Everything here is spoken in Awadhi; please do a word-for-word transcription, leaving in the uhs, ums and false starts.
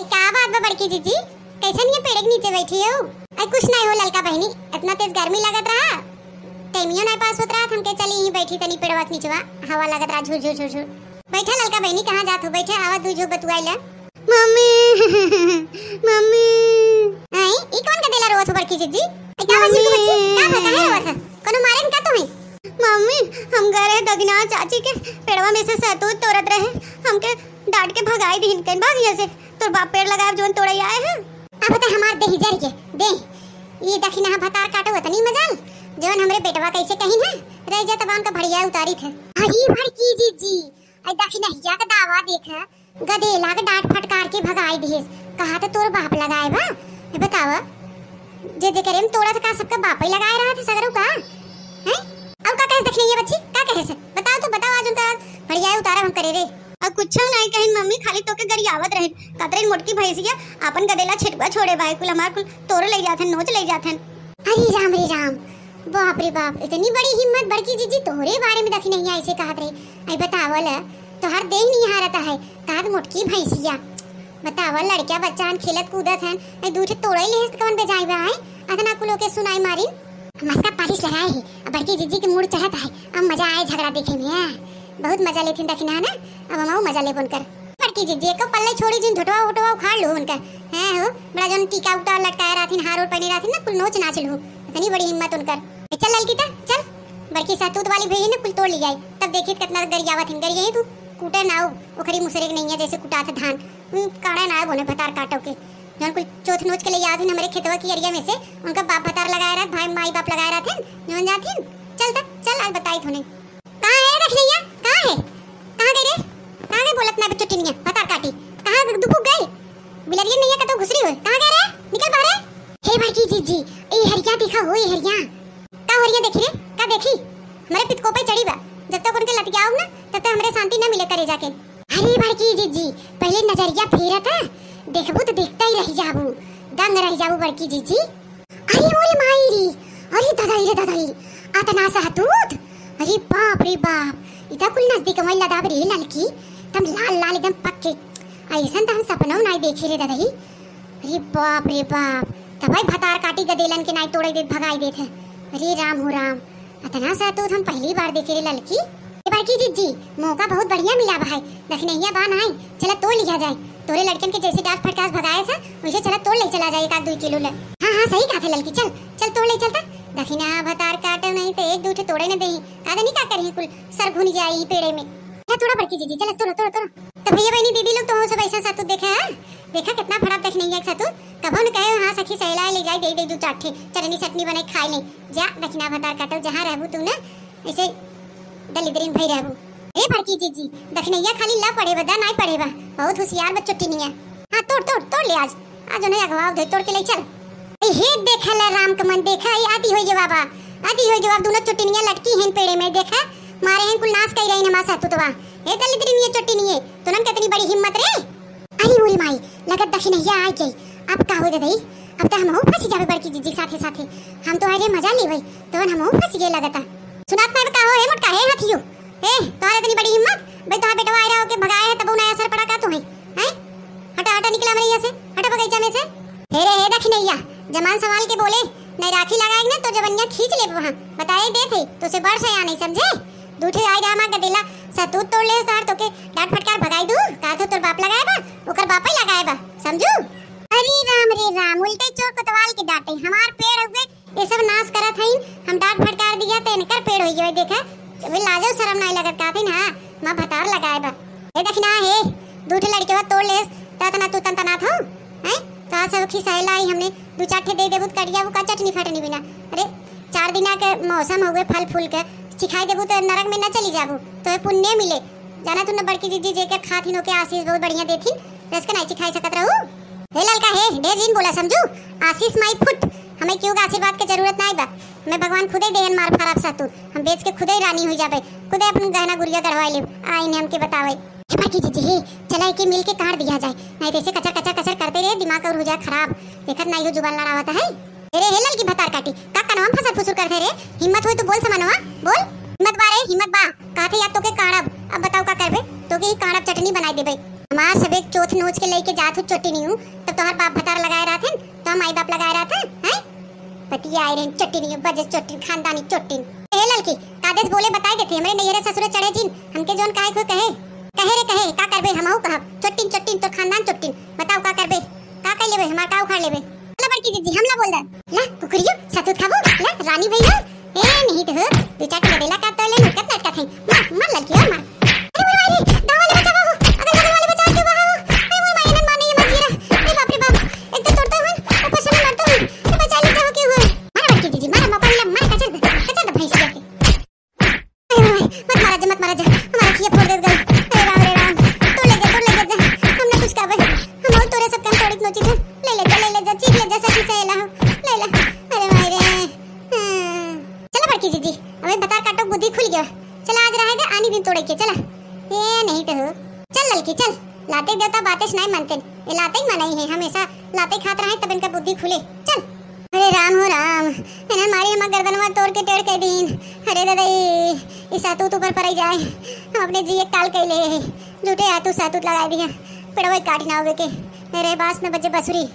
का बात बा बड़की जीजी, कैसन ये पेड़ के नीचे बैठी हो? अरे कुछ नहीं हो ललका बहिनी, इतना तेज गर्मी लगत रहा, टाइमियो नहीं पास होत रहा, हमके चली यहीं बैठी तनी पेड़वा के नीचवा, हवा लगत रहा झुर झुर झुर झुर। बैठा ललका बहिनी, कहाँ जात हो? बैठा, आवा दू झोंक बतुआई ला। मम्मी, मम्मी। आई, ई कौन गदेला रोवत हो बड़की जीजी? ए, का बा जीजी के बच्ची? का बा, काहे रोवत है? कोनो मारे न का तोहे? मम्मी, हम गए रहे दगिना चाची के पेड़वा में से सहतूत तोड़त रहे, हमके डांट के भगाई दिहिन कहीं भाग यहाँ से। तोर बाप पेड़ लगाए जोन तोड़े आए हैं। अब तो हमार देह जर के दे, ये दखिनहा भतार काटो इतनी मजाल, जोन हमरे बेटवा कैसे कहीं है, रह जा तबान का भड़िया उतारी थे। अरे बड़की जीजी, आई दखिनहिया का दावा देख, गदेला के डांट फटकार के भगाई दिहेस। कहा तो तोर बाप लगाए बा? ए बतावा, जे जे करे में तोड़ा तो का सबका बाप ही लगाए रहा था सगरो का? हैं? अब का कहे दखिनहिया बच्ची? का कहे से? बताओ तो बताओ, आज उनका भड़िया उतारा हम करे रे। अब कुछ नहीं कहिन मम्मी, खाली तोके गरियावत रहिन। कहत रहिन मोटकी भैंसिया अपन गदेला छेटुआ छोड़े बा, कुल हमार कुल तोड़ ले जाथन, नोच ले जाथन। अरे राम रे राम, बाप रे बाप, इतनी बड़ी हिम्मत बड़की जीजी तोहरे बारे में दखिनहिया ऐसे कहत रही। आई बतावल, तोहर देह निहारत है, कहत मोटकी भैंसिया। बतावल, लड़किया बच्चा हन, खेलत कूदत हन, आई दू ठे तोड़े लेहस त कौन बेजाई बा है? अतना कुल ओके सुनाई मारिन। मस्का पालिश लगाए है, अब बड़की जीजी के मूड चढ़त है, अब मजा आए झगड़ा देखे में। हाँ, बहुत मजा लेथिन दखिनहा ना, अब हमहू मजा लेबो उनकर। बड़की जीजी एको पल्ले छोड़ी जिन, झोटवा वोटवा उखाड़ लू उनकर। हैं हो, बड़ा जौन टीका उका लटकाए रहथिन, हार ओर पहने रहथिन ना, कुल नोच नाच लू। इतनी बड़ी हिम्मत उनकर। ए, चल ललकी त, चल। बड़की सहतूत वाली भई है ना, कुल तोड़ ली जाए, तब देखित कितना गरियावत हिन। गरियाई तू, कूटे ना हो, ओखरी मुसरे के नहीं है जैसे कुटात धान। हम्म, काढ़े ना हो बोने भतार काटो के। जौन कुल चोथ नोच के ले आथिन हमरे खेतवा की अरिया में से, उनका बाप भतार लगाए रहत, भाई माई बाप लगाए रहथिन, जौन जाथिन। चल त, चल आज बताई थोने। कहाँ है रे दखिनहिया? कहाँ है? कहाँ गई रे? कहाँ गई बोलत ना बे चुटिनिया, भतार काटी? कहाँ दुबुक गई? बिलरिया नहीं है, कतौ घुसरी होई। कहाँ गई रे? निकल बाहरे। हे बड़की जीजी, ए हरिया देखा हो, ए हरिया। का हरिया देखी रे? का देखी? हमरे पितको पे चढ़ी बा। जब तक उनके लतियाओ ना, तब तक हमरे शांति ना मिले करेजा के। अरे बड़की जीजी, पहले नजरिया फेरत है, देखबू तो देखता ही रह जाबू, दंग रह जाबू बड़की जीजी। अरे मोरे माई रे, अरे ददाई रे ददाई, अतना सहतूत, अरे बाप रे बाप, इता कुल नजदीक में लदाब रे ललकी, तम लाल लाल एकदम पक्के, ऐसन त हम सपनौ नाई देखे रे ददाई। अरे बाप रे बाप, तबई भतार काटी गदेलन के नाई तोड़े देत भगाई देत है। अरे राम हो राम, अतना सहतूत हम पहली बार देखे रे ललकी। ए बड़की जीजी, मौका बहुत बढ़िया मिला बा है, दखिनहिया बा नाई, चला तोड़ लिया जाए। तोरे लड़कन के जैसे डांट फटकार भगाए सा, वैसे चला तोड़ ले चला जाए एक आध दुई किलो ले। हाँ हाँ सही कहत है ललकी, चल चल तोड़ ले चलता। दखिनहा भतार काटो नहीं तो एक दू ठे तोड़े न देही, का जानी का करी कुल सर घुन जाई पेड़े में। चला तोड़ा बड़की जीजी, चला तोड़ा तोड़ा तोड़ा। तो भैया बहनी दीदी लोग तो हो सब ऐसा सहतूत देखे हैं, देखा कितना फड़ाप दखिनहिया के सहतूत। कभो न कहे हाँ सखी सहेला ले जाए दे दे दू चार ठे चटनी सटनी बनाई खाए ले। जा दखिनहा भतार काटो जहाँ रहबू तू ना ऐसे दलिद्रीन भई रहबू। ए बड़की जीजी, दखिनहिया खाली ला पड़े बा, दा नाई पड़े बा। बहुत होशियार बा चुटिनिया। हाँ, तोड़, तोड़, तोड़ ले आज। आज उन्हें अगवा उधर तोड़ के ले चल। ए, हे देखा ला राम के मन देखा, ए आदि होई गवा बा। आदि होई गवा, दोनों चुटिनिया लटकी हैं पेड़े में, देखा। मारे हैं कुल नाश कई रही हमार सहतूतवा। ए दलिद्रीनिया चुटिनिये, तुनन कितनी बड़ी हिम्मत रे। अरे मोरी माई, लगत दखिनहिया आ गई। अब का हो दे दई? अब तो हमहू फंस जाबे बड़की जीजी के साथे साथे। हम तो अरे मजा लेबै, तो हमहू फंस गए लगता। सुनात ना का हो, हे मोटका, हे हथियो। ए, तोहरे इतनी बड़ी हिम्मत? भाई तोहार बेटवा आए रहा होके भगाए है, तब नया असर पड़ा का तुम्हें? हैं? हटा, हटा, निकला मेरे यहाँ से, हटा बगीचा में से। हे रे, हे दखिनहिया, जमान संभाल के बोले, नहीं राखी लगाएगी ना तो जबनिया खींच ले वहाँ। बताए दे थे, तो से बड़ सयान है, समझे? दू ठे आई रहा माँ गदेला, सतूत तोड़ ले तार तोके डांट फटकार भगाई दू। का तो तोर बाप लगाए बा, ओकर बाप ही लगाए बा, समझू? अरे राम रे राम, उल्टे चोर कोतवाल के डांटे, हमार पेड़ हुए, ये सब नाश करत हईन, हम डांट फटकार दिया तो इनकर पेड़ होई गए। देखा, अबे लाजो शरम नहीं लगत का थे ना, माँ भतार लगाए बा। ए दखिनहा हे, दू ठे लड़के तोड़ लेस, त तना तू तन तनात हो, हैं? तो आज सब खिसाए लाई हमने, दू चार ठे दे देबू त कटिया वो का चटनी फटनी बिना। अरे, चार दिना के मौसम हुए फल फूल के, चिखाई देबू तो नरक में न चली जाबू, तो ये पुण्य मिले। जाना तू न बड़की जीजी जे के खाथिन ओके आशीष बहुत बढ़िया देथिन, रस के नहीं चिखाई सकत रहू। हे ललका हे, ढेर जिन बोला समझू, आशीष माई फुट, हमें केहू के आशीर्वाद के जरूरत नहीं बा। मैं भगवान खुदे देहन मार फराब सतू, हम बेच के खुदे रानी हुई जाबे, खुदे अपन गहना गुरिया गढ़वाई लेब, आइन हमके बतावे। हे बड़की जीजी हे, चला एके मिल के काट दिया जाए, नहीं तो ऐसे कचर कचर कचर करते रहे, दिमाग और हो जाए खराब। देखत नहीं हो जुबान लड़ावत है। अरे हे ललकी भतार काटी, का कनवा में फसर फुसुर करते रे? हिम्मत होई तो बोल समनवा, बोल। हिम्मत बा रे, हिम्मत बा। कहा थे या तोके काढ़ब, अब बताओ का करबे? तोके ही काढ़ब चटनी बनाई देबे। हमार सबे चोथ नोच के लेके जात हूँ चोट्टिन हूँ, तब तोहर बाप भतार लगाए रहत हैं, तो हम माई बाप लगाए रहत हैं, हैं? पतिया आए रहे चोट्टिन हूँ, बजे चोट्टिन, खानदानी चोट्टिन। ए ललकी, कादेस बोले बताई देते, हमरे नैहरे ससुरे चढ़े जिन, हमके जौन कहे कोई कहे, कहे रे कहे, का करबे, हमहू कहब, चोट्टिन चोट्टिन, तोर खानदान चोट्टिन, बताओ का करबे, का कर लेबे, हमार का उखाड़ लेबे? चला बड़की जीजी, हमला बोल दे। ला कुकुरियो, सतुत खाबो, ला रानी भैया। ए, नहीं तो हो, दू चार गदेला का तो ले लटकत लटकत है। मार, मार ललकी, और मार। अरे मोरे माई रे, गाँव वाले बचावा हो, अगल बगल वाले बचावा, क्यों बहा हो? अरे मोरे माई, इन्हन मार नहीं, मत जीरा। अरे बाप रे बाप, एक तो तोड़ता हूँ, ऊपर से मैं मरता हूँ। अरे बचा ले, जाओ, क्यों हो? मार बड़की जीजी, मार, मौका मिला, मार, कचर दे, कचर दे भैंस के। अरे, मत मारा जा, मत मारा जा, हमारा खिया फोड़ देत गई। अरे राम, अरे राम, तोड़ ले जा, तोड़ ले जा, हम ना कुछ खाबे, हम और तोरे सब काम तोड़ित नोचित है। ले ले जा, ले ले जा, चीख ले जा, सखी से एला हो, ले ले। अरे माई रे, हाँ। चला बड़की जीजी, अबे भतार काटो बुद्धि खुल गया। चला आज रहे दे, आनी दिन तोड़े के, चला। ये नहीं तो हो। चल ललकी, चल, लाते देवता बातें नहीं मानते, ये लाते ही मनाई है, हमेशा लाते खात रहे तब इनका बुद्धि खुले। चल। अरे राम हो राम, इन्हन मारी हमार गर्दनवा तोड़ के टेढ़ कर दीन। अरे दादा, ई, ई सातूत ऊपर पड़ जाए, हम अपने जिए काल कैले, झूठे हाथू सातूत लगाए दिया, पेड़वा काट ना होवे के। अरे बास न बजे बसुरी।